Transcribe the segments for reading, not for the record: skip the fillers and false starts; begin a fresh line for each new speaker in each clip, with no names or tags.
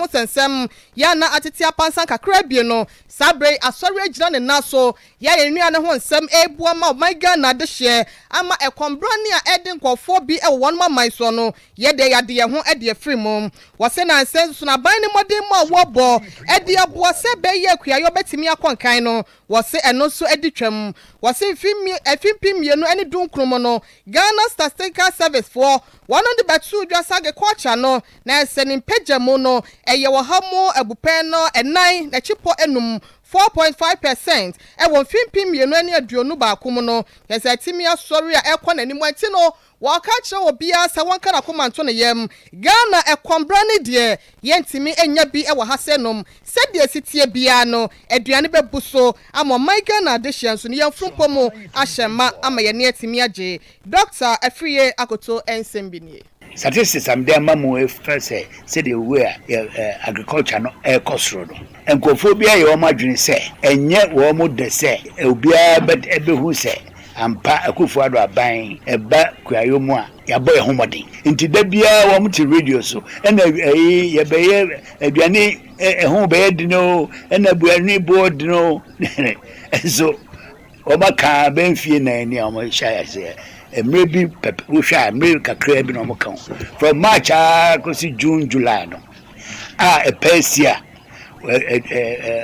ho sɛnsɛm yɛ a na atete apansan kakra abie no, saa berɛ yi asɔre agyina ne nan so yɛ a yɛn nnuane ho nsɛm ɛreboa ma ɔman Ghana adehyeɛ ama ɛkɔmbrane a ɛde nkurɔfoɔ bi wɔ wɔn aman soɔ no, yɛ deɛ yɛade yɛn ho de afiri mu. Wɔse nansa nso no aban no mmɔden mu a wɔbɔ de aboa sɛ ɛbɛyɛ akuayɔ bɛtumi akɔ nkan no, wɔse ɛno nso adi twam. Wɔse mfe 2019 mu no, Ghana Statistical Service foɔ wɔn de bɛtoo dwa sɛ agriculture no na ɛsɛ ne mpagya mu no ɛyɛ abupɛn no 4 n'akyipɔ 5, 4.5%, ɛwɔ mfe 2021 mu no, yɛsɛ ɛtumi asɔre a ɛkɔ n'anim. Ɛnti no wɔka kyerɛ obiara sɛ wɔnka n'akoma nto ne yam, Ghana ɛkɔmbra ne deɛ yɛntumi nya bi wɔ ha sɛ nom sɛdeɛ si tie biara no, aduane bɛbu so ama ɔman Ghana adehyeɛ nso no yɛn mpo mu ahyɛ ma ama yɛne atumi agye. Dr Afriyie Akoto nsɛm bi nie.
Statistics am de ama mu efa sɛ sɛdeɛ owu a agriculture no ɛrekɔ soro no, nkurɔfoɔ bi ayɛ wɔn adwene sɛ ɛnyɛ wɔn mo de sɛ obiara bɛhu sɛ ampa Akufo Addo aban ɛba kuayɔ mu a yɛabɔ yɛn ho mmɔden. Nti da biara wɔn te radio so ɛna ɛyi yɛbɛyɛ aduane ɛho bɛyɛ den o, ɛna aduane boɔ den o. Nso wɔn aka bɛn mfie 4 ni a wɔn hyɛ aseɛ. Mmerɛ bi pɛpɛ wohwɛ a, mmerɛ kakra bi na wɔn ka ho from March aa kɔsi June, July no a ɛpɛ si a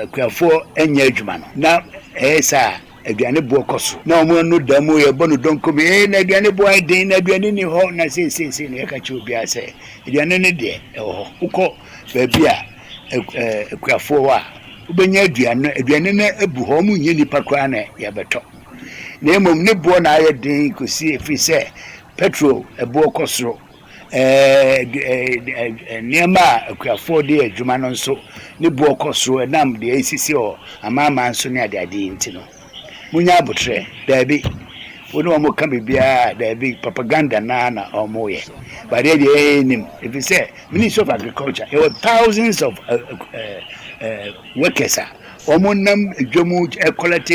akuafoɔ nyɛ adwuma no na ɛyɛ saa aduane boɔ kɔ so na wɔn ano da mu yɛbɔ no dɔnko mi ee na aduane boɔ ayɛ den na aduane ni hɔ. Na seeseesei na yɛka kyerɛ obiara sɛ aduane no deɛ ɛwɔ hɔ. Wokɔ baabi a akuafoɔ hɔ a, wobɛnya aduane. Aduane no abu hɔ, wɔn nyɛ nipa koraa na yɛbɛtɔ, na mmom ne boɔ na ayɛ den kɔsi efiri sɛ petrol ɛboɔ kɔ soro, nneɛma a akuafoɔ de yɛ adwuma no nso ne boɔ kɔ soro, ɛnam deɛ esisi wɔ amanaman so ne adeade yi. Nti no munya abotire. Daabi, wo ne wɔn ka biribiara, daabi, propaganda naa na wɔn yɛ badeɛ deɛ ɛyɛ nim, efi sɛ Ministry of Agriculture yɛwɔ thousands of workers a wɔn nam dwam collect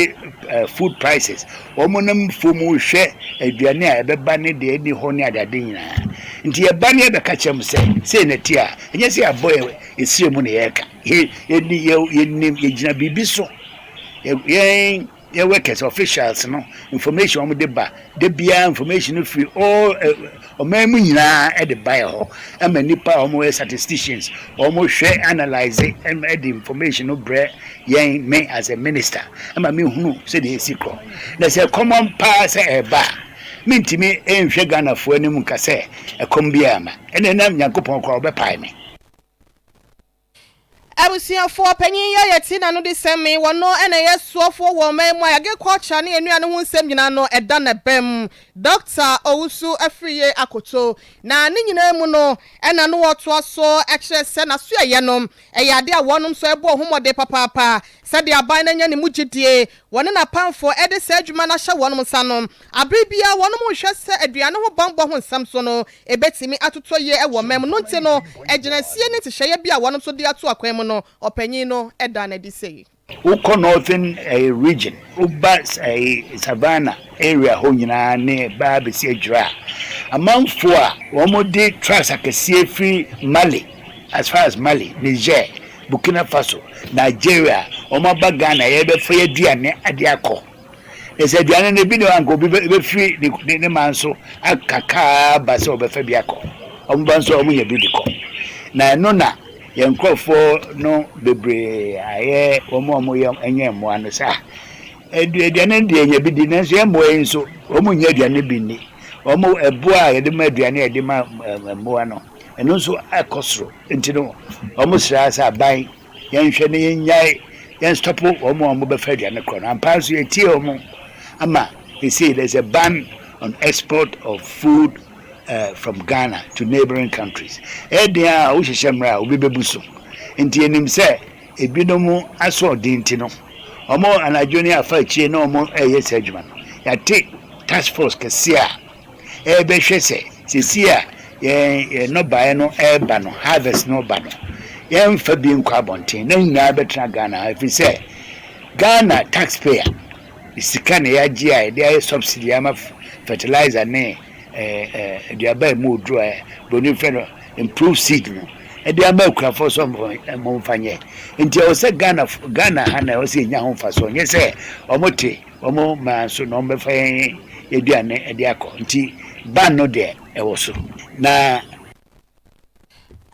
food prices, wɔn nam fom hwɛ aduane a ɛbɛba ne deɛ ɛni hɔ ne adeade nyinaa. Nti yɛba ne yɛbɛka kyerɛ mu sɛ sei na ti a ɛnyɛ sɛ yɛabɔ yɛ esire mu na yɛreka. Yɛ yɛni yɛ yɛnim yɛgyina biribi so. Yɛn yɛ workers, officials no, information wɔn de ba de biara, information no firi all ɔman mu nyinaa ɛde ba yɛ hɔ ɛma nipa a wɔn yɛ statisticians, wɔn hwɛ, analyse, ɛma ɛde information no brɛ yɛn, me as a minister, ɛma mi hunu sɛdeɛ esi kɔ. Na sɛ kɔmɔn paa sɛ ɛba a, mintimi nhwɛ Ghanafoɔ anim nka sɛ ɛkɔm bi ama ɛna ɛnam Nyankopɔn koraa ɔbɛpae me.
Abusuafoɔ, panyin yɛ yɛte n'ano de sɛm wɔn ɛna ɛyɛ soɔfoɔ wɔ ɔman mu a agriculture ne nnuane ho nsɛm nyinaa no ɛda ne bɛm, Dr Owusu Afriyie Akoto. Na ne nyinaa mu no ɛna no wɔtoa so ɛkyerɛ sɛ n'aso ɛyɛ no ɛyɛ ade a wɔnom nso ɛbɔ ɔhomɔden papaapa sɛdeɛ aban no anya ne mu gyidie, wɔne n'apamfoɔ ɛde saa adwuma no ahyɛ wɔnom nsa no. Abere biara wɔnom nhwɛ sɛ aduane ho bambɔ ho nsɛm so no ebetumi atotɔ yie ɛwɔ mɛm no. Nti no agyinasie ne nhyehyɛeɛ bi a wɔnom nso de ato akwan mu no, ɔpanyin no ɛda n'adi sei.
Wokɔ Northern Region, woba Savannah area hɔ nyinaa ne baa bɛsi Adwira a, amanfoɔ a wɔn de trucks akɛseɛ firi Mali, as far as Mali, Niger, Burkina Faso, Nigeria, wɔn aba Ghana yɛbɛfa yɛ aduane ade akɔ. Ɛsɛ aduane no ebi ne anka obi bɛfiri ne man so aka kaa ba sɛ ɔbɛfa bi akɔ, wɔn ba nso wɔn nyɛ bi de kɔ. Na ɛno na yɛn nkurɔfoɔ no bebree ayɛ wɔn a wɔyɛ nyɛ mmoa no saa aduane no deɛ nya bi di, nanso yɛn mmoa yi nso wɔn nyɛ aduane bi nni. Wɔn ɛboa a yɛde ma aduane a yɛde ma mmoa no, ɛno nso ɛkɔ soro. Nti no wɔn sra sɛ aban yɛnhwɛ ne yɛnyae yɛn stop wɔn a wɔbɛfa aduane korɔ no. Ampa nso yɛtie wɔn ama they there is a ban on export of food from Ghana to neighboring countries. Ɛyɛ a wohyehyɛ mmerɛ a obi bɛbu so. Nti yɛnim sɛ ebinom asoɔden nti no wɔn anadwo ne afa akyire na wɔn ɛreyɛ saa adwuma no. Yɛate task force kɛseɛ a ɛrebɛhwɛ sɛ sisi a yɛn nnɔbaeɛ no ɛreba no, harvest no ba no, yɛmfa bi nkɔ abɔnten na nyinaa bɛtena Ghana ha, ɛfiri sɛ Ghana taxpayer sika na yɛagye a yɛde ayɛ subsidy ama fertilizer ne aduaba a ɛmu oduro a broni fɛ no improved seed no. de ama akuafoɔ sɛ wɔmfa nyɛ. Nti ɛwɔ sɛ Ghana Ghana ha na ɛwɔ sɛ yɛnya ho mfasoɔ, nyɛ sɛ wɔte wɔn man so na wɔbɛfa yɛn aduane de akɔ. Nti ban no deɛ ɛwɔ so na.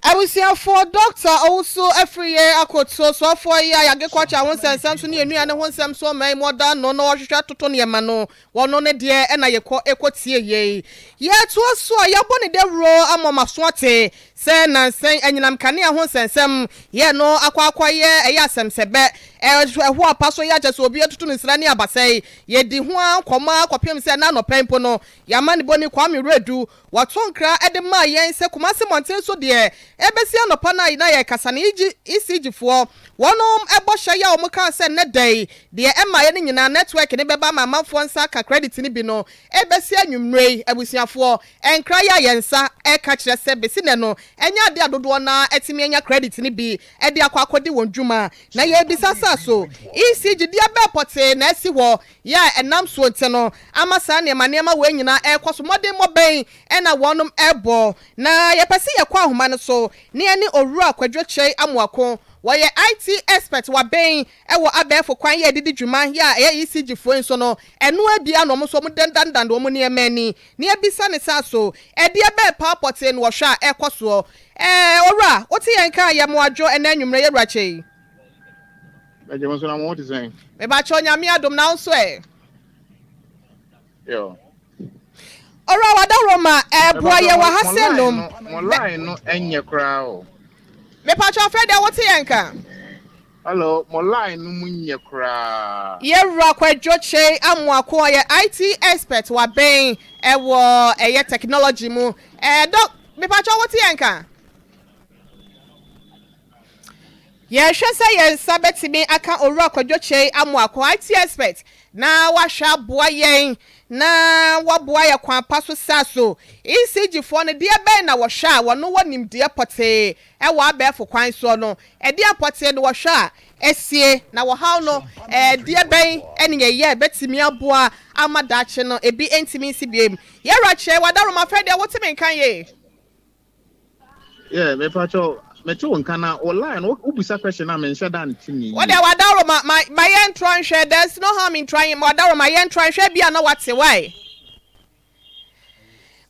Abusuafoɔ, Dɔkta Owusu Afriyie Akoto, soafoɔ yi a yɛage kɔkye ho nsɛnsɛm so ne yɛn nnuane ho nsɛm so ɔman yi mu ɔda ano na ɔhwehwɛ toto nneɛma no, wɔno ne deɛ ɛna yɛkɔ ɛkɔ tie yei. Yɛtoa so a, yɛabɔ ne dawuro ama ɔmo aso ate sɛ nansa yi anyinam kanea ho nsɛnsɛm yɛ no akɔ akɔyɛ ɛyɛ asɛmsɛbɛ, ɛho apa so yɛ akyɛ sɛ obi atutu ne nsra ne abasɛe. Yɛdi ho ara nkɔmmɔ ara kɔpem sɛ na anɔpa yi mpo no, yɛn amanebɔni Kwame Wiredu Wɔto nkra de maa yɛn sɛ Kumasi mmɔnten so deɛ, ɛbɛsi anɔpa no a na yɛrekasa no, ECG foɔ, wɔnom bɔhyɛ yi a wɔn kaa sɛ nnɛ da yi, deɛ ɛmmaeɛ no nyinaa network no bɛba ama amanfoɔ nsa aka credit no bi no, ɛbɛsi anwummerɛ yi, abusuafoɔ, nkra yi a yɛn nsa reka kyerɛ sɛ bɛsi nnɛ no, ɛnyɛ adeɛ a dodoɔ no ara atumi anya credit no bi de akɔ akɔdi wɔn dwuma. Na yɛrebisa sɛ so ECG deɛ bɛn pɔtee na asi hɔ Yɛ a ɛnam soɔ nti no ama saa nneɛma nneɛma wei nyinaa ɛrekɔ so. Mmɔdemmɔ bɛn na wɔnom ɛrebɔ? Na yɛpɛ sɛ yɛkɔ ahoma no so na yɛne Owura Kwadwo Kyei Amoako, wɔyɛ IT expert, waben wɔ abɛɛfo kwan yɛ de di dwuma yɛ a ɛyɛ ECG foɔ yi nso no, ɛno ara bi ara na wɔn nso wɔn dandandan wɔn nneɛma ani. Na yɛbisa no sɛ aso ɛdeɛ bɛn paa pɔtee na wɔhwɛ a ɛrekɔ soɔ? Ɛɛ Owura, wote yɛn nka a, yɛ mo adwo ɛnnɛ anwummerɛ, Yɛwura Kyei.
Ɛgye mo nso na mo ho te sɛn?
Mebakyɛw Nyame adom na wo nso ɛ?
Yo.
Owura Wadaroma ɛboa yɛ wɔ ha sɛ nom.
Mo line no ɛnyɛ koraa o.
Mepakyɛw fɛ deɛ wote yɛn nka.
Hello, mo line no mu nyɛ koraa.
Yɛwura Kwadwo Kyei Amoako ɔyɛ IT expert waben ɛwɔ ɛyɛ technology mu. Ɛɛ dɔ mepakyɛw wote yɛn nka? Yɛrehwɛ sɛ yɛn nsa bɛtumi aka Owura Kwadwo Kyei Amoako, IT expert, na wahwɛ aboa yɛn na waboa yɛn kwan pa so saa so. ECG foɔ no, deɛ bɛn na wɔhwɛ a wɔno wɔ nimdeɛ pɔtee wɔ abɛɛfo kwan soɔ no? Ɛdeɛn pɔtee na wɔhwɛ a asie na wɔhaw no? Ɛdeɛ bɛn ne yɛyɛ a ɛbɛtumi aboa ama daakye no ebi ntumi nsi biom? Yɛwura Kyei, Wadaroma, afei deɛ wote me nka yie?
Yeah, me pacho, me te wo nka na wo line wo bisa question na me nhyɛ da nte ne
Wo deɛ
yie.
wadaworo ma ma ma yɛn ntra nhwɛ there's no harm in trying wadaworo ma yɛn ntra nhwɛ bi a na wate why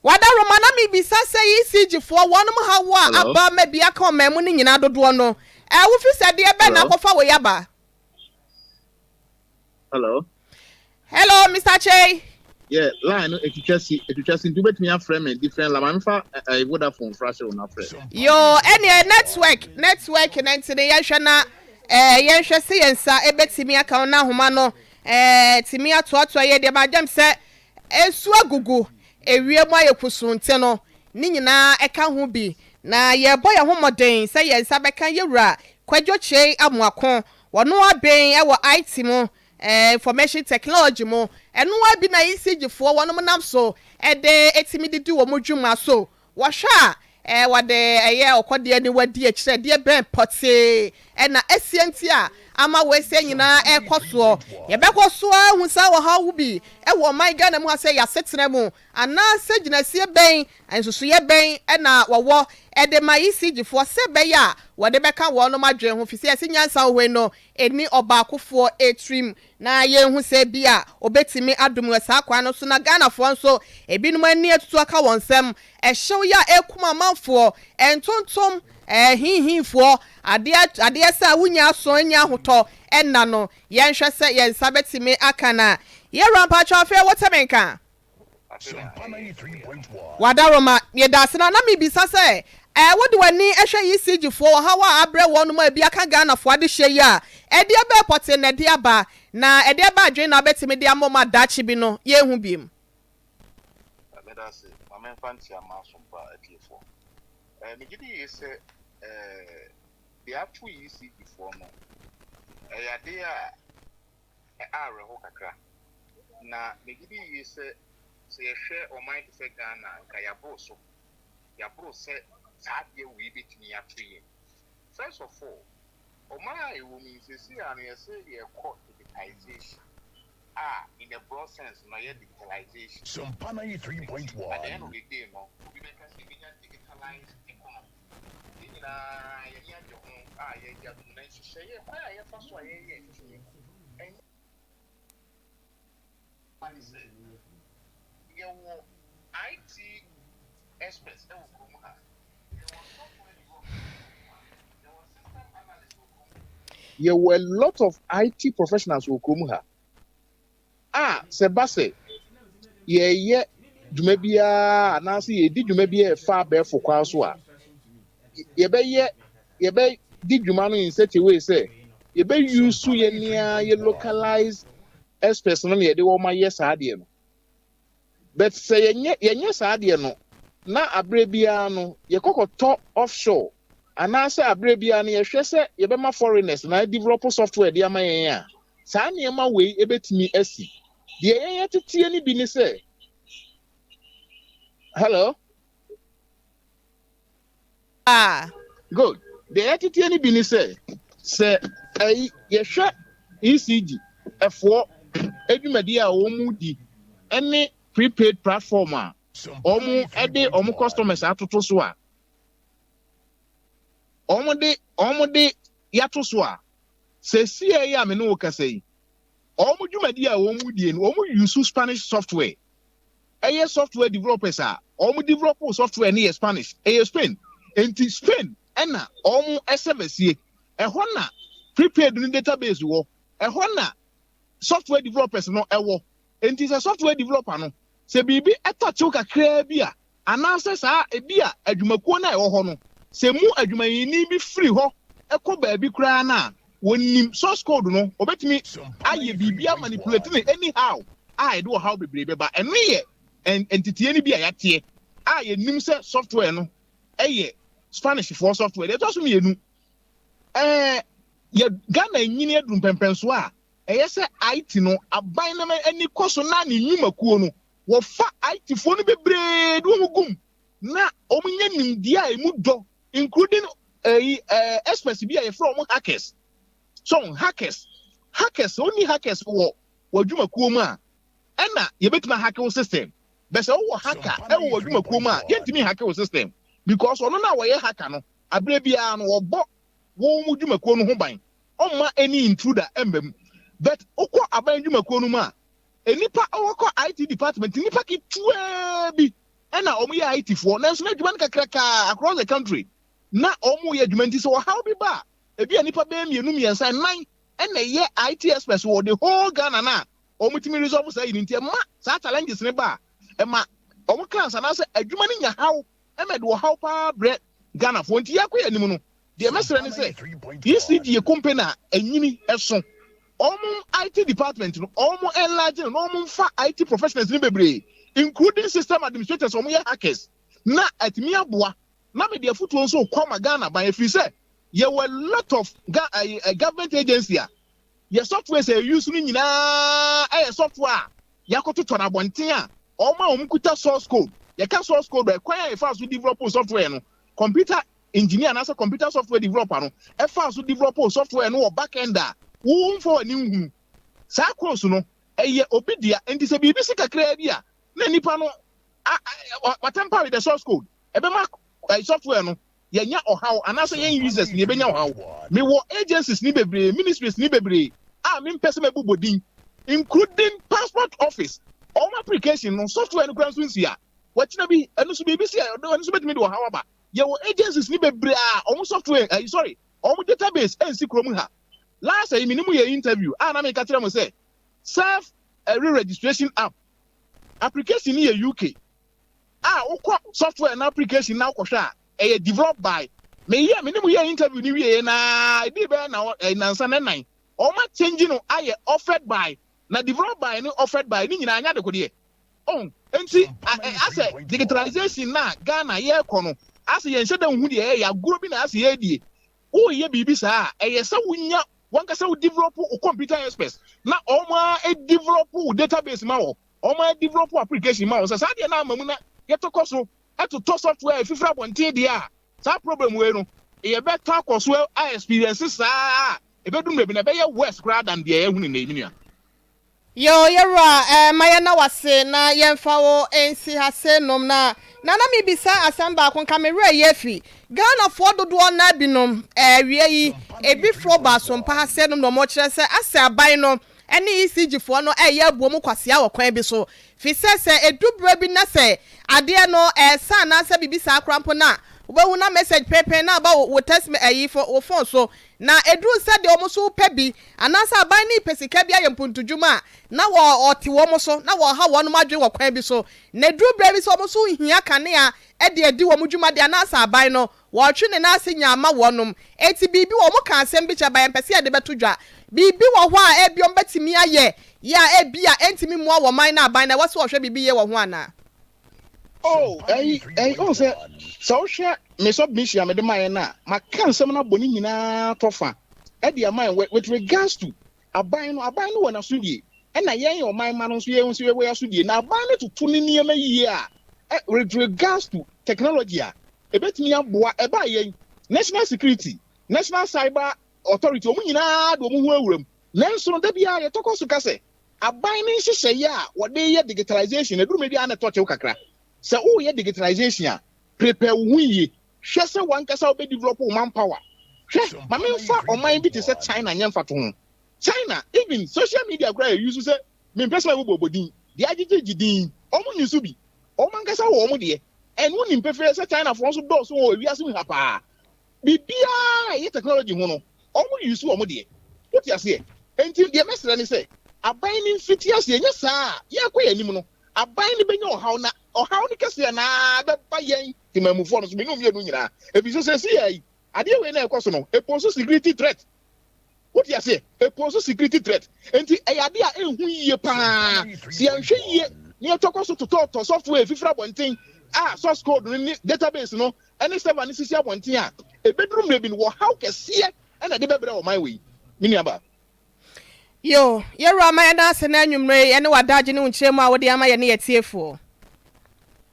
wadaworo ma na me bisa sɛ ECG foɔ wɔnom ha wo a
Hello?
aba ma bi aka ɔman mu no nyinaa dodoɔ no ɛɛ wofi sɛ deɛ bɛn na
Hello?
akɔfa wei aba.
Hello.
Hello, Mr. Chey.
Yeah, line no etwitwa si, etwitwa si nti wobɛtumi afrɛ me different line. Maame fa eh, eh, Vodafone fra hyɛ wo na frɛ.
Yo, ɛneɛ network, network na nti no yɛnhwɛ na eh, yɛnhwɛ sɛ yɛn nsa ɛbɛtumi aka wo na ahoma no eh, tumi atoatoa yɛ deɛ magyam sɛ nsuo agugu ewiem ayɛ kusuu nti no ne nyinaa ɛka ho bi na yɛbɔ yɛn ho mmɔden sɛ yɛn nsa bɛka yɛwura Kwadwo Kyei Amoako. Wɔno aben wɔ IT mu, Information Technology mu. Ɛno ara bi na ECG foɔ wɔnom nam so de tumi de di wɔn dwuma. So wɔhwɛ a wɔde ɛyɛ ɔkɔdeɛ aniwa di akyire a, ɛdeɛ bɛn pɔtee na asie nti a ama wei sɛ nyinaa ɛrekɔ soɔ? Yɛbɛkɔ so ara ahu saa ɔhaw bi wɔ ɔman Ghana mu ha sɛ yɛn asetena mu Anaasɛ gyinasie bɛn, nsusuiɛ bɛn na wɔwɔ de ma ECG foɔ sɛ ɛbɛyɛ a wɔde bɛka wɔnom adwene ho, fisɛ yɛse nyansa wɔ hɔ yi no ɛnni ɔbaakofoɔ tirim na yɛnhu sɛ ebia ɔbɛtumi adom wɔ saa kwan no so na Ghanafoɔ nso ebinom ani atutu aka wɔn nsam ɛhyew yi a ɛrekum amanfoɔ ntontom ɛɛhinhinfoɔ adeɛ adeɛ sɛ a wonya aso nya ahotɔ ɛnna no yɛnhwɛ sɛ yɛn nsa bɛtumi aka na Yɛwura mpakyɛw afei wote me nka? Wadaroma, yɛdaase na na mebisa sɛ ɛɛ wode w'ani hwɛ ECG foɔ ɔhaw a abrɛ wɔnom a ebi aka Ghana foɔ adehyeɛ yi a, ɛdeɛ bɛɛ pɔtee na ɛde aba na ɛdeɛ bɛɛ adwene na wobɛtumi de ama wɔn a daakye bi no yɛnhu biom?
Medase, ma memfa nkyea m'asompa atiefoɔ. Megye di yie sɛ deɛ ato ECG foɔ no, ɛyɛ adeɛ a awerɛho kakra. Na megye di yie sɛ, sɛ yɛhwɛ ɔman te sɛ Ghana a, nka yɛaboro so. Yɛaboro sɛ saa adeɛ wei bɛtumi ato yɛn. First of all, ɔman a yɛwɔ mu yi, seesei ara no yɛse yɛrekɔ digitization a in a broad sense no ɛyɛ digitalization. Nti at the end of the day no, obi bɛka sɛ yɛbɛnya digitalized economy. Yɛn nyinaa yɛn ani agye ho a yɛagye atom, na nhyehyɛeɛ, kwan a yɛfa so a yɛyɛ nhyehyɛeɛ no, ɛnyɛ ne sɛ yɛwɔ IT experts wɔ kurom ha, yɛwɔ software developers wɔ kurom ha, yɛwɔ system analysts wɔ kurom.
Yɛwɔ a lot of IT professionals wɔ kurom ha a sɛ ba sɛ yɛyɛ dwuma biara anaasɛ yɛdi dwuma bi a ɛfa abɛɛfo kwan so a, yɛbɛyɛ, yɛbɛdi dwuma no in such a way sɛ yɛbɛuse yɛn nea yɛ localize experts no na yɛde wɔn ayɛ saa adeɛ no. But sɛ yɛnyɛ saa adeɛ no na abere biara no yɛkɔkɔtɔ offshore anaasɛ abere biara no yɛhwɛ sɛ yɛbɛma foreigners na develop software de ama yɛn a, saa nneɛma wei ebɛtumi asi. Deɛ yɛn yɛ teteɛ no bi ne sɛ, hello?
Ah.
Good. Deɛ yɛteteɛ no bi ne sɛ ɛyi yɛhwɛ ECG ɛfoɔ adwumadi a wɔn mu di ɛne prepaid platform a wɔn ɛde wɔn customers atoto so a wɔn de yɛato so a, sɛsie yi a me ne wo kasa yi, wɔn dwumadi a wɔn mu die no, wɔn use Spanish software. Ɛyɛ software developers a wɔn develop software no yɛ Spanish, ɛyɛ Spain. Nti Spain ɛna wɔn ɛsɛbɛsie, ɛhɔ na prepaid no database wɔ, ɛhɔ na software developers no ɛwɔ. Nti sɛ software developer no sɛ biribi ɛtɔ kyew kakraa bi a, anaasɛ saa ebi a adwumakuo no a ɛwɔ hɔ no, sɛ mu adwumayɛni bi firi hɔ ɛkɔ baabi koraa no a, wɔnim source code no, obetumi ayɛ biribi a manipulate no anyhow a ɛde ɔhaw bebree bɛba. Ɛno yɛ nteteɛ no bi a yɛateɛ a yɛnim sɛ software no ɛyɛ Spanish foɔ software. Deɛ ɛtɔ so mmienu, yɛ Ghana nyini aduru mpɛmpɛnso a ɛyɛ sɛ IT no, aban no ani kɔ so na ne nnwumakuo no wɔfa IT foɔ no bebree de wɔn gum na wɔn nyɛ nimdeɛ a emu dɔ, including ɛyi experts bi a yɛfrɛ wɔn hackers. So hackers, oni hackers wɔ adwumakuo mu a, ɛna yɛbɛtumi ahack wo system. Bɛsɛ wowɔ hacker ɛwɔ wɔ adwumakuo mu a, yɛntumi hack wo system because ɔno na wɔyɛ hacker no, abere biara no wɔbɔ wɔn mu dwumakuo no ho ban, ɔmma any intruder ɛmba mu. But wokɔ aban dwumakuo no mu a, nipa wɔkɔ IT department, nipa ketewaa bi ɛna wɔn yɛ IT foɔ, nanso na adwuma no kakraka across the country na wɔn yɛ adwuma. Nti sɛ ɔhaw bi ba a, ebi a nipa bɛyɛ mmienu, mmiɛnsa, nnan ɛna ɛyɛ IT experts wɔ the whole Ghana na wɔn tumi resolve saa yi. Nti ɛma saa challenges ne ba a, ɛma wɔn class anaasɛ adwuma no nya haw, ɛma ɛde ɔhaw paa brɛ Ghana foɔ. Nti yɛakɔ yɛ anim no, deɛ mɛsrɛ ne sɛ ECG yɛ company a ɛnyini ɛso, wɔn IT department no, wɔn enlarge no na wɔn mfa IT professionals no bebree, including system administrators, wɔn yɛ hackers, na ɛtumi aboa. Na mede afotuo nso kɔ ma Ghana ban, efiri sɛ yɛwɔ a lot of government agency a yɛ software sɛ use no nyinaa ɛyɛ software a yɛakɔtotɔ no abɔnten a wɔn a wɔn kuta source code. Yɛka source code, ɛkwan a yɛfa so develop software no, computer engineer anaasɛ computer software developer no ɛfa so develop software no wɔ back end a wɔn mfa wɔn ani nhunu saa course no, ɛyɛ obi dea. Nti sɛ biribi si kakraa bi a, na nipa no watamper with the source code, ɛbɛma software no yɛnya ɔhaw anaasɛ yɛn users ni yɛbɛnya ɔhaw. Mewɔ agencies ni bebree, ministries ni bebree a mempɛ sɛ mɛbobɔ din, including passport office. Ɔmo application no, software no kura nso nsi a wɔkyerɛ bi, ɛno nso biribi si a, ɛno nso bɛtumi de ɔhaw aba. Yɛwɔ agencies ni bebree a ɔmo software ɛyi, sorry, ɔmo database ɛnsi kurom ha. Last ɛyi mi ni mu yɛ interview a na mi ka kyerɛ mo sɛ self re-registration app application ni yɛ UK a, wokɔ software na application na wokɔhwɛ a, ɛyɛ developed by me. Yɛ me ne mu yɛ interview ni wie na ebi bɛyɛ na nansa ne nan, ɔmo change no ayɛ offered by. Na developed by ne offered by ne nyinaa anya adekodeɛ ɔn. Nti asɛ digitalization na Ghana yɛrekɔ no, asɛ yɛn hyɛ dɛ nhu deɛ ɛyɛ agorɔ bi na asɛ yɛredie. Woyɛ biribi saa a, ɛyɛ sɛ wonya wankasa wo develop wo computer experts na ɔmo a develop wo database ma wɔ, ɔmo a develop application ma wɔ. Sɛ saa deɛ na ama mu na yɛtɔkɔ so ɛtotɔ software efifiri abɔnten deɛ a, saa problem wei no yɛbɛtɔ akɔ so a experience saa a, ebɛdum baabi na ɛbɛyɛ worse koraa than deɛ yɛhu ne na emi nua.
Yoo yɛwura eh, ma yɛnna wase na yɛnfa wo nsi ha se nom na na na mebisa asɛm baako nka me werɛ yɛ afi Ghanafoɔ dodoɔ naa binom eh, awia yi ebi foro ba asompa ha se nom na ɔmo kyerɛ sɛ asɛ aban no ɛne ECG foɔ no ɛyɛ abuo mu kwasea wɔ kwan bi so fi sɛ sɛ edu berɛ bi na sɛ adeɛ no ɛɛsa anaasɛ biribi saa koraa mpo no a wobɛhu na message penpen na aba wo wo text ɛyi wo phone so Na ɛduru sɛ deɛ wɔn nso repɛ bi, anaasɛ aban no repɛ sika bi ayɛ mpuntudwuma a, na wɔte wɔn so, na wɔreha wɔn adwene wɔ kwan bi so. Na ɛduru berɛ bi sɛ wɔn nso hia kanea de adi wɔn dwuma deɛ, anaasɛ aban no, wɔretwe ne nan ase nya ama wɔnom. Enti biribi wɔ hɔ, wɔka asɛm bi kyerɛ, but yɛmpɛ sɛ yɛde bɛto dwa. Biribi wɔ hɔ a ebia wɔbɛtumi ayɛ yɛ a ebia ɛntumi mmoa wɔn man no aban no, ɛwɔ sɛ wɔhwɛ biribi yie wɔ ho anaa?
Oh, ɛyi, ɛyi, oh sɛ, sɛ wohwɛ me submission a mede maayɛ no a, maka nsɛm no abɔ ne nyinaa tɔ fa ɛde ama yɛn with regards to aban no, aban no wɔ n'asodie, ɛna yɛn ɔman ma no nso yɛn nso yɛwɔ yɛn asodie, na aban no toto ne nneɛma yie a, ɛ, with regards to technology a, ebetumi aboa ɛbaa yɛn national security, national cyber authority, wɔn nyinaa de wɔn ho awura mu, nanso no da biara yɛtɔkɔ so ka sɛ Aban no nhyehyɛeɛ a wɔde reyɛ digitalization no, ɛduru mmerɛ bi a na ɛtɔ kyew kakra. Sɛ woreyɛ digitalization a, prepare wo ho yie. Hwɛ sɛ w'ankasa wobɛ develop wo manpower. Hwɛ, ma memfa ɔman bi te sɛ China nyɛ mfatoho. China, even social media koraa yɛ use sɛ, mempɛ sɛ mɛbobɔ din, deɛ agyegyegye din, wɔn use bi. Wɔn ankasa wɔ wɔn deɛ. And wonim pefee sɛ Chinafoɔ nso dɔɔso wɔ wiase mu ha paa. Biribiara a ɛyɛ technology ho no, wɔn use wɔn deɛ. Wote aseɛ? Enti deɛ mɛsrɛ ne sɛ, aban no mfiti aseɛ, nyɛ saa a, yɛrekɔ yɛn anim no, aban no bɛnya ɔhaw, na ɔhaw no kɛseɛ no ara bɛba yɛn temanmufoɔ no so, me ne wo mmienu nyinaa. Ɛfiri sɛ seesei ara yi, adeɛ wei no a ɛrekɔ so no, ɛpose security threat. Wote aseɛ? Ɛpose security threat. Enti ɛyɛ adeɛ a ɛnhu yie paa. Sɛ yɛanhwɛ yie na yɛtɔ kɔ so totɔtɔ software fifiri abɔnten a source code no ne database no ne server no sisi abɔnten a, ɛbɛduru mmerɛ bi no, wɔhaw kɛseɛ na ɛde bɛbrɛ ɔman wei. Me nuabaa.
Yo, yɛwura ma yɛda ase na anwummere yi ɛne w'adagye ne wo nkyerɛmu a wode ama yɛne yɛtiefoɔ.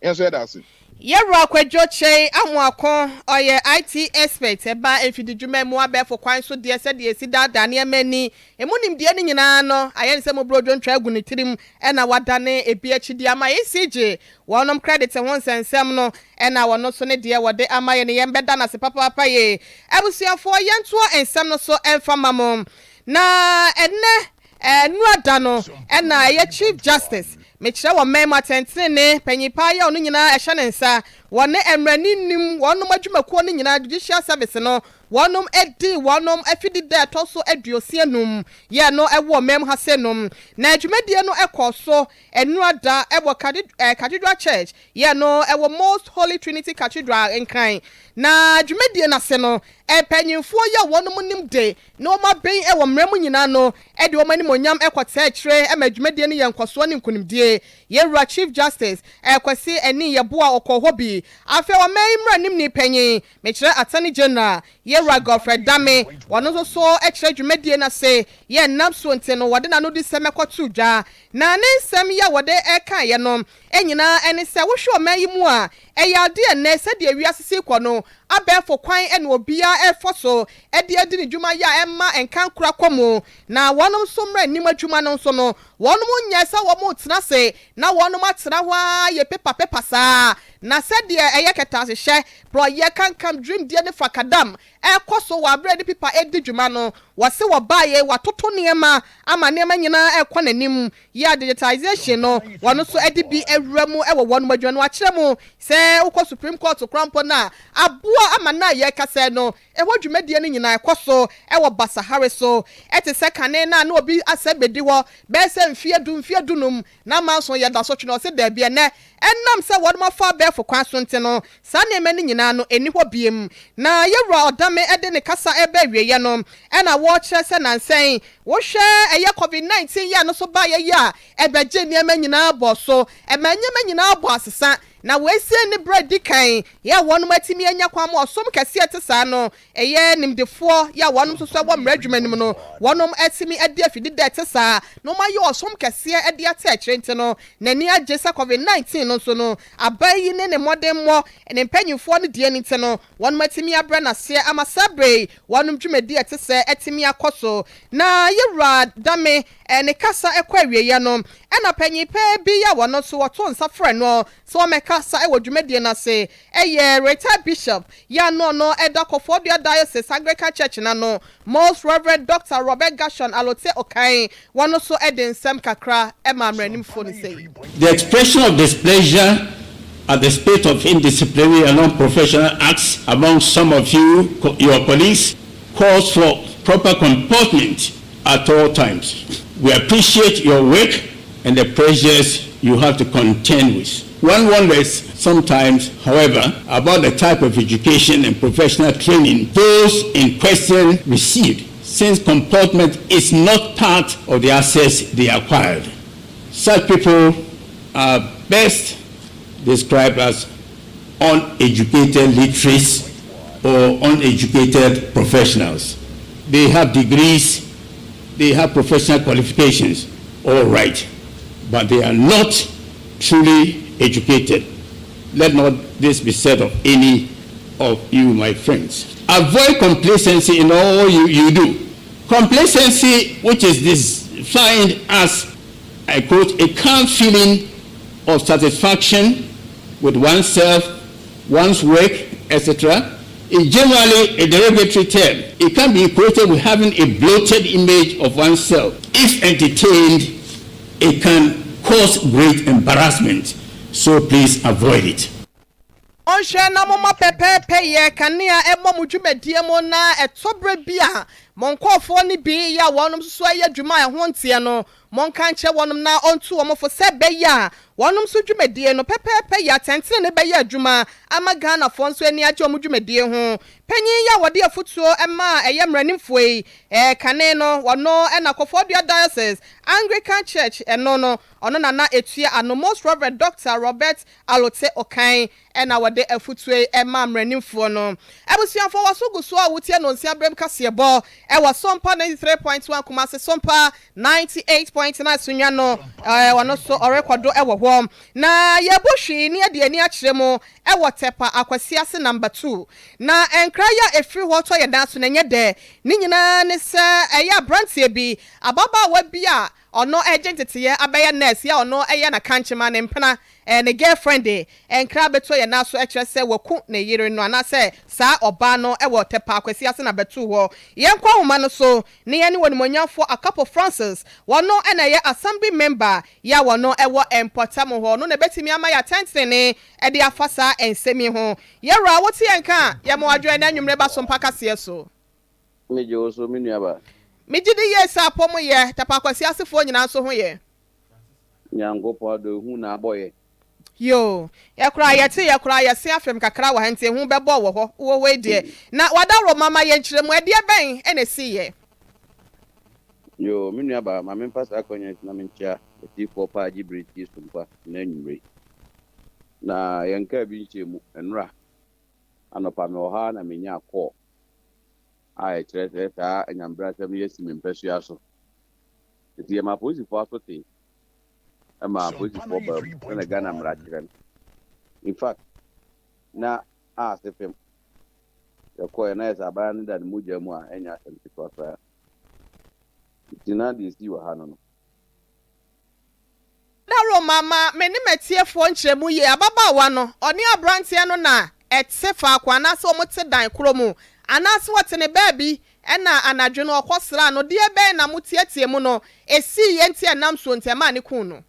Yɛn nso yɛda ase.
Yɛwura Kwadwo Kyei Amoako, ɔyɛ IT expert, ɛba mfididwuma mu abɛɛfo kwan so deɛ sɛdeɛ yɛsi daadaa nneɛma ani, ɛmu nimdeɛ no nyinaa no ayɛ ne sɛ mmɔborɔ dwontwa agu ne tirim na wadane ebi akyi de ama ECG Wɔnom credit ho nsɛnsɛm no ɛna wɔno nso ne deɛ wɔde ama yɛn yɛn bɛda no ase papaapa yie. Abusuafoɔ yɛntoa nsɛm no so mfa ma mo. Na ɛnɛ nnura da no ɛna ɛyɛ Chief Justice, mekyerɛ wɔ man mu atɛntenenee panyin paa yɛ ɔno nyinaa ɛhyɛ ne nsa, wɔne mmaranim wɔnom adwumakuo no nyinaa Judicial Service no wɔnom ɛdi wɔnom afidi da ɛtɔ so 65 yɛ no ɛwɔ man mu ha sei nom. Na dwumadie no ɛkɔɔ so Nnora da wɔ Cathedral Church yɛ no wɔ Most Holy Trinity Cathedral, Nkran. Na dwumadie no ase no, mpanyinfoɔ yi a wɔnom nim de na wɔn aben wɔ mmara mu nyinaa no de wɔn animuonyam kɔtaa akyire ma dwumadie no yɛ nkɔsoɔ ne nkunimdie. Yɛn Wura Chief Justice Kwasi Anin Yeboah ɔkɔɔ hɔ bi. Afei ɔman yi mmaranimni panyin, mekyerɛ Attorney General, Yɛwura Godfred Dame, ɔno nso so kyerɛ dwumadie no ase yɛ nnam so nti no wɔde n'anodisɛm kɔtoo dwa. Na ne nsɛm yi a wɔde kaeɛ no nyinaa ne sɛ wohwɛ ɔman yi mu a, ɛyɛ adeɛ nnɛ sɛdeɛ wiase si rekɔ no, abɛɛfo kwan na obiara refa so de adi ne dwuma yɛ a ɛmma nkankora kɔ mu. Na wɔnom nso mmra nnim adwuma no nso no, wɔnom nyɛ sɛ wɔretena ase na wɔnom atena hɔ ara yɛ pepa pepa saa. Na sɛdeɛ ɛyɛ kɛtɛasehyɛ, Porɔeɛ, kankam, dwirimdie ne fakadam rekɔ so wɔ aberɛ a yɛde pipa redi dwuma no. Wɔse wɔbaeɛ, wɔatoto nneɛma ama nneɛma nyinaa rekɔ n'anim. Yɛ a digitization no, wɔn nso de bi awura mu wɔ wɔn adwuma no. Wɔakyerɛ mu sɛ wokɔ Supreme Court koraa mpo no a, aboa ama nnɛ a yɛrekasa yi no, ɛhɔ dwumadie no nyinaa ɛkɔ so wɔ basahare so. Ɛte sɛ kane no a na obi asɛm bɛdi hɔ bɛyɛ sɛ mfeɛ du, mfeɛ dunum, na amanson yɛda so twe no. Ɔse daabi, ɛnnɛ Ɛnam sɛ wɔnom afa abɛɛfo kwan so nti no, saa nneɛma no nyinaa no ɛnni hɔ biom. Na Yɛwura Ɔdame de ne kasa reba awieɛ no, ɛna wɔrekyerɛ sɛ nansa yi, wohwɛ ɛyɛ covid 19 yi a ɛno nso baeɛ yi a, ɛbɛgyee nneɛma nyinaa bɔɔ so, ɛmaa nneɛma nyinaa bɔɔ asesa. Na wɔasie ne berɛ a ɛdi kan yɛ a wɔnom atumi anya kwan ma ɔsom kɛseɛ a ɛte saa no, ɛyɛ nimdefoɔ yɛ a wɔnom nso so wɔ mmara adwuma no mu no, wɔnom atumi adi afidida a ɛte saa na wɔayɛ ɔsom kɛseɛ de ate akyire nti no, n'ani agye sɛ Covid 19 no nso no, aban yi ne ne mmɔdemmɔ, ne mpanyinfoɔ no deɛ no nti no, wɔnom atumi abrɛ no aseɛ ama saa berɛ yi wɔnom dwumadie a ɛte sɛɛ atumi akɔ so. Na Yɛwura Dame ne kasa kɔ awieɛ no, ɛna panyin pɛɛ bi a wɔno nso wɔtoo nsa frɛɛ no sɛ ɔmmɛkasa wɔ dwumadie no ase yɛ Retired Bishop yi a na ɔno da Koforidua Diocese Anglican Church no ano, Most Rev. Doctor Robert Gershon Allotey Okai, wɔno nso de nsɛm kakra maa mmaranimfoɔ no sei.
The expression of displeasure at the spate of indisciplinary and unprofessional acts among some of you, your colleagues, calls for proper comportment at all times. We appreciate your work and the pressures you have to contend with. One wonders sometimes, however, about the type of education and professional training those in question received, since comportment is not part of the assets they acquired. Such people are best described as uneducated literates or uneducated professionals. They have degrees, they have professional qualifications, all right, but they are not truly educated. Let not this be said of any of you, my friends. Avoid complacency in all you, you do. Complacency, which is defined as, I quote, a calm feeling of satisfaction with oneself, one's work, etc., is generally a derogatory term. It can be equated with having a bloated image of oneself. If entertained, it can cause great embarrassment, so please avoid it.
Monhwɛ na momma pɛpɛɛpɛyɛ kanea mmɔ mo dwumadie mu na ɛtɔ berɛ bi a mo nkurɔfoɔ no bi yɛ a wɔnom nso so yɛ adwuma a ɛho nteɛ no, monka nkyerɛ wɔnom na ɔntu wɔn fo sɛ ɛbɛyɛ a wɔnom nso dwumadie no pɛpɛɛpɛ yɛ atɛntenenee bɛyɛ adwuma ama Ghanafoɔ nso ani agye wɔn dwumadie ho. Panyin yi a wɔde afotuo maa ɛyɛ mmaranimfoɔ yi kane no, ɔno na Koforidua Diocese Anglican Church ɛno no ɔno na na ɛtua ano, Most Rev. Doctor Robert Alotse Okan na wɔde afotuo yi maa mmaranimfoɔ no. Abusuafoɔ w'aso gu so a wotie Nonsia Berem kaseɛbɔ wɔ Sompa 93.1 Kumasi Sompa 98.9 Sunya no ɔno nso ɔrekɔdo wɔ hɔ. Na yɛbɔ hwii ne yɛde ani akyerɛ mu wɔ Tɛpa Akwasiase Number 2. Na nkra yi a ɛfiri hɔ tɔ yɛn nan so no ɛnyɛ dɛ. Ne nyinaa ne sɛ ɛyɛ aberanteɛ bi, ababaawa bi a ɔno regye nteteeɛ abɛyɛ nurse yi a ɔno yɛ n'akankyema, ne mpena, ne girlfriend de nkra abɛto yɛn nan so kyerɛ sɛ waku ne yere no anaasɛ saa ɔbaa no wɔ Tɛpa Akwasi ase na bɛtoo hɔ. Yɛnkɔ ahoma no so na yɛne Onimuonyamfoɔ Akapo Francis, ɔno na ɛyɛ Assembly Member yi a ɔno wɔ mpɔtam hɔ, ɔno na ɛbɛtumi ama yɛn atɛntenenee de afa saa nsɛm yi ho. Yɛwura, wote yɛn nka a, yɛma wo adwene na anwummere ba so mpa kaseɛ so.
Megye wo so, me nuabaa.
Megye di yie sɛ apɔ mo yɛ, Tapa Kwasi asefoɔ nyinaa nso ho yɛ.
Nyankopɔn adɔ ehu na abɔ yɛ.
Yoo, yɛ koraa yɛte yɛ koraa yɛse afem kakra wɔ ha nti ehu bɛbɔ wɔ hɔ, wowɔ hɔ yi deɛ na wadaworo ma ma yɛ nkyerɛmu ɛdeɛ bɛn na esii yɛ?
Yoo, me nuabaa, ma memfa saa akwanya yi so na menkyea atiefoɔ paa gye bere tie Sompa nnɛ anwummere yi. Na yɛnkaa bi nhyɛɛ mu, nnora anɔpa mewɔ ha na menyaa call a ɛkyerɛ sɛ saa anyamebrasɛm yi asi me mpasua so. Nti yɛma apolisifoɔ aso tee ma apolisifoɔ baa mu sɛnea Ghana mmara kyerɛ no. In fact, na a ase fam. Yɛkɔeɛ na yɛ sɛ abaayewa no da ne mogya mu a ɛnyɛ asɛm ketewa koraa. Nti na deɛ ɛsii wɔ ha no no.
Dawuro ma ma me ne m'atiefoɔ nkyerɛmu yie. Ababaawa no, ɔne aberanteɛ no na ɛte faako anaasɛ wɔte dan korɔ mu anaasɛ wɔte ne baabi ɛna anadwo no ɔkɔsraa no. Deɛ bɛn na moteatea mu no ɛsiiɛ nti a ɛnam soɔ nti ɛmaa no kuu no?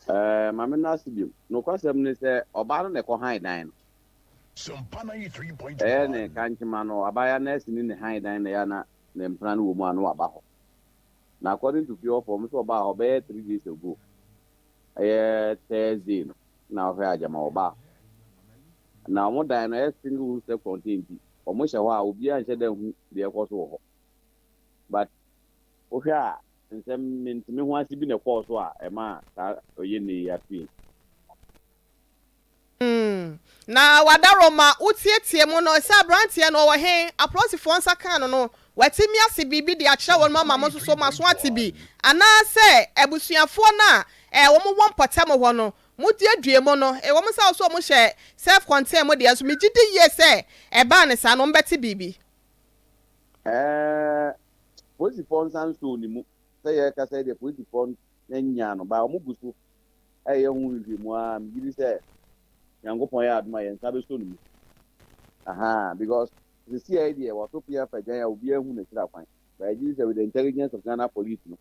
Ɛɛ, ma menna ase bio. Nokwasɛm ne sɛ, ɔbaa no na ɛkɔhan dan no. Ɛyɛ ne kankyema no, abaayewa nɛɛseni na ɛhan dan no na ɛyɛ a na ne mpena no wɔ mu a na waba hɔ. Na according to fie hɔfoɔ, wɔn nso ɔbaa hɔ bɛyɛ 3 days ago. Ɛyɛ Thursday no na ɔhwɛ agyama ɔbaa hɔ. Na wɔn dan no ɛyɛ single room self contained nti, wɔn hyɛ hɔ a obiara nhyɛ da nhu deɛ ɛkɔ so wɔ hɔ. But wohwɛ a nsɛm mentumi ho ase bi na ɛkɔɔ so a ɛmaa saa ɔyɛ ne yi afie.
Na w'adaworoma wotietie mu no, sɛ aberanteɛ no ɔwɔ he? Apolisifoɔ nsa kaa no no, watumi ase biribi de akyerɛ wɔn ama mo nso so moaso ate bi? Anaasɛ abusuafoɔ no a wɔn wɔ mpɔtam hɔ no, moduadua mu no, ɛwɔ mu sɛ wo so wɔhyɛ self-contained mu deɛ, nso megye di yie sɛ ɛbaa no saa no wɔbɛte biribi.
Ɛɛ, polisifoɔ nsa nsoo ne mu. Sɛ yɛrekasa yi deɛ, polisifoɔ nyaa no, but wɔgu so reyɛ ho nhwehwɛmu ara. Megye di sɛ Nyankopɔn yɛ adom a, yɛn nsa bɛsɔ ne mu. Ahaa, because seesei yi deɛ, wato pea afa gyan a obiara nhu n'akyiri akwan. But yɛgye di sɛ with the intelligence of Ghana Police no,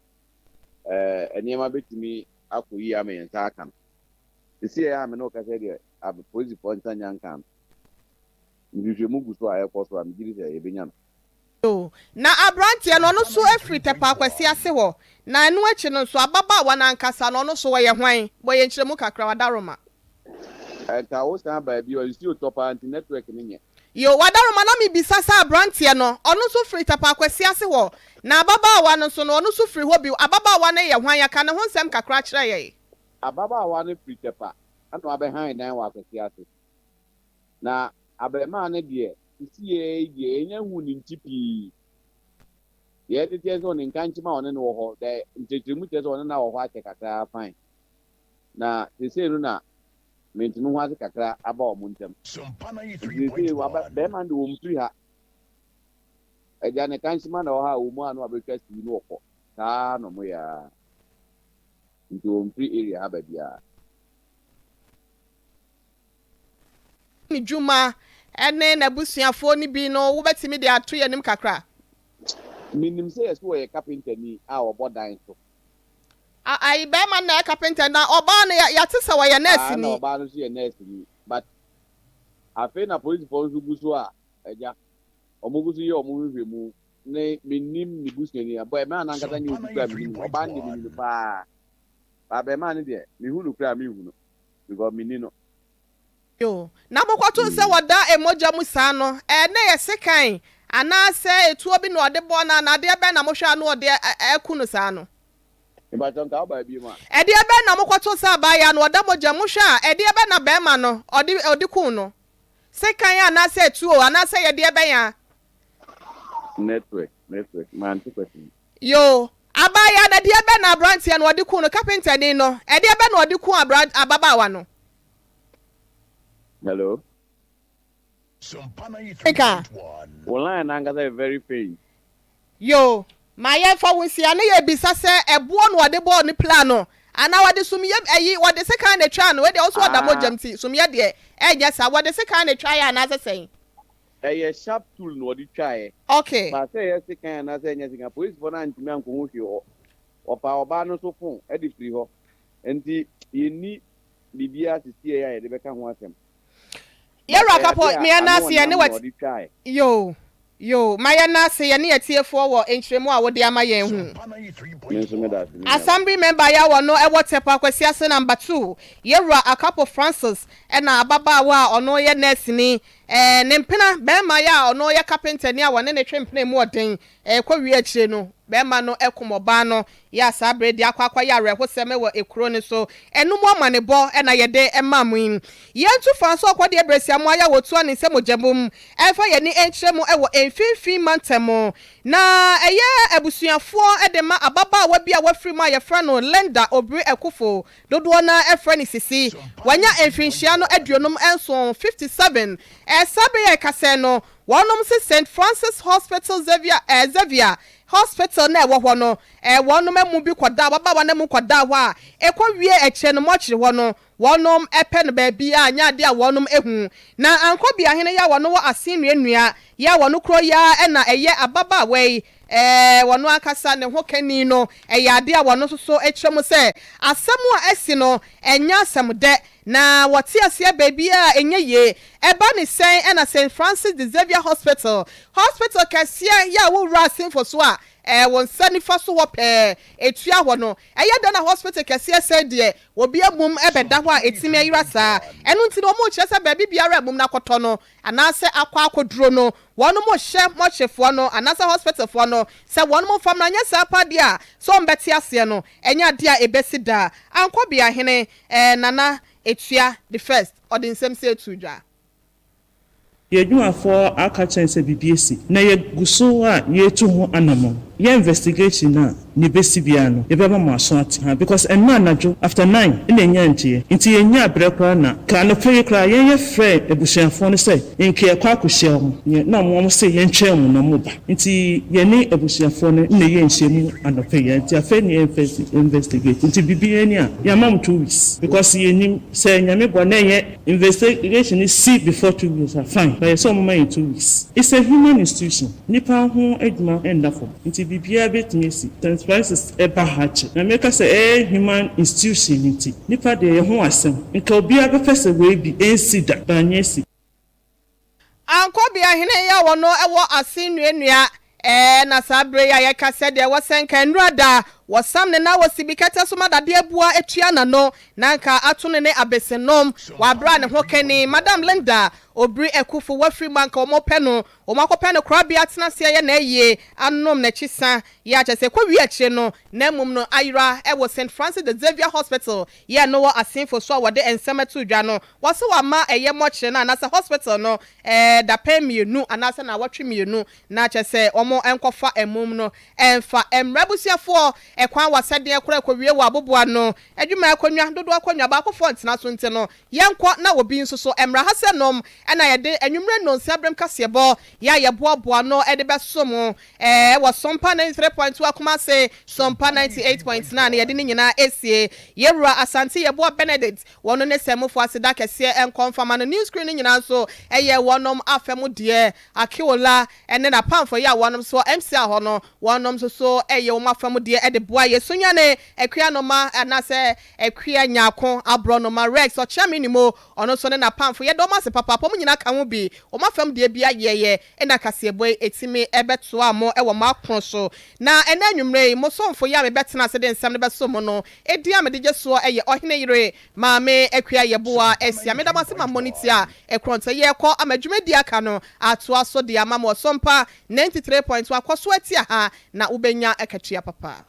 ɛɛ, nneɛma bɛtumi akɔ yie ama yɛn nsa aka no. Seesei a me ne wo kasa yi deɛ, apolisifoɔ nsa nnya nkaa no. Nhwehwɛmu gu so a ɛrekɔ so a megye di sɛ yɛbɛnya no.
O, na aberanteɛ no, ɔno nso firi Tɛpɛ Akwasi ase hɔ. Na ɛno akyi no nso, ababaawa no ankasa no, ɔno nso, ɔyɛ hwan? Bɔ yɛn nkyerɛmu kakra, Wadaroma.
Nka wo san baa bio a, nsuo tɔ paa nti network no nyɛ.
Yo, Wadaroma, na mebisa sɛ aberanteɛ no, ɔno nso firi Tɛpɛ Akwasi ase hɔ. Na ababaawa no nso no, ɔno nso firi hɔ bio. Ababaawa no yɛ hwan? Ka ne ho nsɛm kakra kyerɛ yɛn.
Ababaawa no firi Tɛpa na wabɛhan dan wɔ Akwasi ase. Na abarimaa no deɛ, sisiiɛ yi deɛ, yɛnnya nhuu ne nti pii. Deɛ ɛteteɛ ne sɛ ɔne nkankyem a ɔne no wɔ hɔ, dɛ nkyerɛkyerɛmu kyerɛ sɛ ɔne no awɔ hɔ akyɛ kakra ara fine. Na seesei no na mente-me-ho-ase kakra aba wɔn ntam. Nti seesei waba, barima no deɛ ɔmfiri ha. Agya ne kankyema na ɛwɔ ha a ɔwɔ mu a na wabɛtwa sii na ɔkɔ. Saa ara na wɔyɛ ara. Nti ɔmfiri area ha baabiara.
Ne dwuma ne n'abusuafoɔ no bi no, wobɛtumi de ato yɛn anim kakra?
Menim sɛ yɛse ɔyɛ kapentani a ɔbɔ dan so.
A ayi bɛɛma no na ɛyɛ kapenta na ɔbaa no yɛate sɛ ɔyɛ
Aa na
nɛɛseni.
ɔbaa no nso yɛ nɛɛseni but afei na polisifoɔ nso gu so a agya wɔn gu so yɛ wɔn nhwehwɛmu ne mennim ne busuani bɛɛmaa no ankasa nyɛ obi koraa a menim no ɔbaa no deɛ menim no paa but bɛɛmaa no deɛ mehu no koraa a menhu no because menni no.
Yo, na mokɔtoo sɛ wɔda mogya mu saa no, ɛ, na ɛyɛ sekan, anaasɛ etuo bi na ɔde bɔɔ no, anaa adeɛ bɛn na mohwɛ a na ɔde aku no saa no?
Mepakyɛw, nka wobaa bio a.
Ɛdeɛ bɛn na mokɔtoo sɛ abaayewa no ɔda mogya mu, mohwɛ a, ɛdeɛ bɛn na barima no ɔde, ɔde kuu no? Sekan anaasɛ atuo, anaasɛ ɛyɛ deɛ bɛn a?
Network, network, mante question no.
Yo, abaayewa no, ɛdeɛ bɛn na aberanteɛ no ɔde kuu no, kapentani no, ɛdeɛ bɛn na ɔde kuu abra, ababaawa no?
Hello.
Nka.
Wo line no ankasa yɛ very faint.
Yo, ma yɛnfa wo nsia na yɛbisa sɛ ɛboɔ na wɔde bɔɔ no pira no anaa wɔde sumyɛ ayi wɔde sekan na etwaa no wei deɛ wo so ɔda mogya mu ti sumyɛ deɛ ɛnyɛ saa wɔde sekan na etwaeɛ anaasɛ sɛn?
Ɛyɛ sharp tool na wɔde twaeɛ.
Okay.
But sɛ ɛyɛ sekan anaasɛ ɛnyɛ sekan polisifoɔ no antumi ankɔhu hwee wɔ wɔfaa ɔbaa no nso phone de firi hɔ nti yɛnni biribiara sisiei a yɛde bɛka ho asɛm. But
Yɛwura
ɛyɛ
Kapo,
ade a
me yɛn
ano
ase yɛne
ɔnam na
w'at
ɔde twaeɛ.
Yoo, yoo, ma yɛn ase yɛne atiefoɔ wɔ nkyerɛmu a wode ama yɛn ho.
Me nso meda ase me nuaba.
Assembly member yi a ɔno ɛwɔ Tepa Kwasiase number two, Yɛwura Akapo Francis ɛna ababaawa a ɔno yɛ nɛɛseni, ɛɛ ne mpena barima yi a ɔno yɛ kapentani a wɔne no twe mpena mu ɔden Ɛrekɔwie akyire no, barima no kum ɔbaa no. Yɛ a saa berɛ deɛ akɔ akɔyɛ awerɛhosɛm wɔ ekuro no so. Ɛno mu amanebɔ na yɛde ma mo yi. Yɛntu fa nso ɔkɔ deɛ berɛsiamoa yɛ a wɔtua ne nsa mogya mum mfa yɛn ani nkyerɛ mu wɔ mfimfini mantam. Na ɛyɛ abusuafoɔ de ma ababaawa bi a wafiri mu a yɛfrɛ no Linda Obiri Akufo. Dodoɔ no ara frɛ no Sisi. Wanya mfirinhyia no 57, 57. Saa berɛ yi a yɛkasa yi no, Wɔnom se Saint Francis Hospital Xavier eh Xavier Hospital no a ɛwɔ hɔ no eh wɔnom amu bi kɔdaa ababaawa no amu kɔdaa hɔ a ɛkɔ wie akyire no mɔkyere hɔ no wɔnom pɛ no baabi a nyɛ adeɛ a wɔnom hu na ankɔ biahene yi a wɔno wɔ asen nua nua yi a wɔno kuro yi ara na ɛyɛ ababaawa yi eh wɔno ankasa ne ho kani no ɛyɛ adeɛ a wɔno nso so kyerɛ mu sɛ asɛm a asi no ɛnyɛ asɛm dɛ Na wɔte aseɛ baabiara a ɛnyɛ yie. Ɛba ne sɛn na Saint Francis de Xavier Hospital, hospital kɛseɛ yɛ a wowura asenfo so a ɛɛ wo nsa nifa so hɔ pɛɛ ɛtua hɔ no, ɛyɛ dɛn na hospital kɛseɛ sɛn deɛ obi amum bɛda hɔ a ɛtumi ayera saa? Ɛno nti no wɔrekyerɛ sɛ baabi biara a amum no akɔtɔ no anaasɛ akɔ akɔduro no wɔnom hyɛ mɔkyefoɔ no anaasɛ hospitalfoɔ no sɛ wɔnom mfa mmra anyɛ saa paa deɛ a sɛ wɔbɛte aseɛ no ɛnyɛ adeɛ a ɛbɛsi da. Ankɔbeahene Eh Nana Etua the first ɔde nsɛm sei too dwa.
Yɛn adwumafoɔ aka kyerɛ yɛn sɛ biribi asi, na yɛgu so a yɛretu ho anamɔn. Yɛ investigation no a, nea ɛbɛsi biara no, yɛbɛma mo aso ate. Ha, because ɛnnɛ anadwo after nine na yɛnyaa nteɛ, nti yɛnyaa berɛ koraa na nka anɔpa yi koraa yɛn yɛfrɛɛ abusuafoɔ no sɛ nka yɛkɔ akɔhyia wɔn, yɛn na wɔn se yɛntwɛn wɔn na wɔreba. Nti yɛne abusuafoɔ no na ɛyɛɛ nhyiamu anɔpa yi ara, nti afei na yɛ investigate, nti biribiara ni a, yɛama mo 2 weeks because yɛnnim sɛ Nyame boa na ɛnyɛ investigation no si before 2 weeks a, fine, but yɛ sɛ ɔmo ma yɛn 2 weeks. It's a human institution, nipa ho adwuma ɛnda fam, nti biribiara bɛtumi asi. St Francis ɛba ha kyɛ na meka sɛ ɛyɛ human institution, nti nipa deɛ yɛ ho asɛm nka obiara bɛpɛ sɛ wei bi ɛnsi da baanyɛ si.
Ankɔbea hene yi a wɔno wɔ ase nnuannua na saa bere yi a yɛka sɛ deɛ wɔsɛ nka nnura da wɔsam ne na wɔ sibi kɛtɛ so ma dadeɛ bua etua n'ano na nka ato ne ne abesenom wabra ne ho kani Madam Linda Obiri Ekufo wafiri mu anka wɔn pɛ no wɔn akɔpɛ no korabea tena aseɛ yɛ n'ayie anom n'akyi sa yɛ akyɛ sɛ kɔ wie akyire no na mmom no ayera ɛwɔ St Francis de Xavier Hospital yɛ no wɔ Asenfo so a wɔde nsɛm ato dwa no wɔsɛ wɔama ɛyɛ mɔkyerɛ no anaasɛ hospital no dapɛn 2 anaasɛ naawɔtwe 2 na kyɛ sɛ wɔn nkɔfa ɛmum no ɛmfa mmerɛ abusuafoɔ ɛkwan wɔ sɛdeɛ kora ɛkɔwie wɔ aboboa no adwuma akonnwa dodoɔ akonnwa baakofoɔ ntena so nti no yɛnkɔ na obi nso so mmra ha sɛ nom ɛna yɛde anwummerɛ 6 berɛm kaseɛbɔ yɛ a yɛboaboa no ɛde bɛso mo wɔ Sompa 93.2 Akumase, Sompa 98.9 yɛde ne nyinaa esie. Yɛwura Asante Yɛboa Benedict wɔn ne sɛmufo aseda kɛseɛ nkɔmfama no new screen no nyinaa nso ɛyɛ wɔnom afɛm deɛ Akeola ɛne n'apamfo yi a wɔnom so MC hɔ no wɔnom nso so ɛyɛ wɔn afɛm deɛ ɛde boa yɛ Sunyane Akua Noma anaasɛ Akua Nyaako Aborɔnoma Rex ɔkyea ni mo ɔno nso ne n'apamfo yɛde wɔn ase papaapa wɔn nyinaa ka ho bi wɔn afɛm deɛ bi ayɛyɛ ɛna kaseɛbɔ yi etimi ɛbɛtoa mo ɛwɔ mo akono so. Na ɛnɛ anwummerɛ yi mo somfo yi a mebɛtena ase de nsɛm no bɛso mo no edi a mede gye soɔ ɛyɛ ɔhene yere Maame Akua Yɛboa Asia. Meda mo ase ma mmɔ ne ti a ɛkorɔntɛ yɛkɔ ama dwumadi aka no atoa so de ama mo. Ɔsɔmpa 93.1 akɔ so atia ha na wobɛnya akatua papa.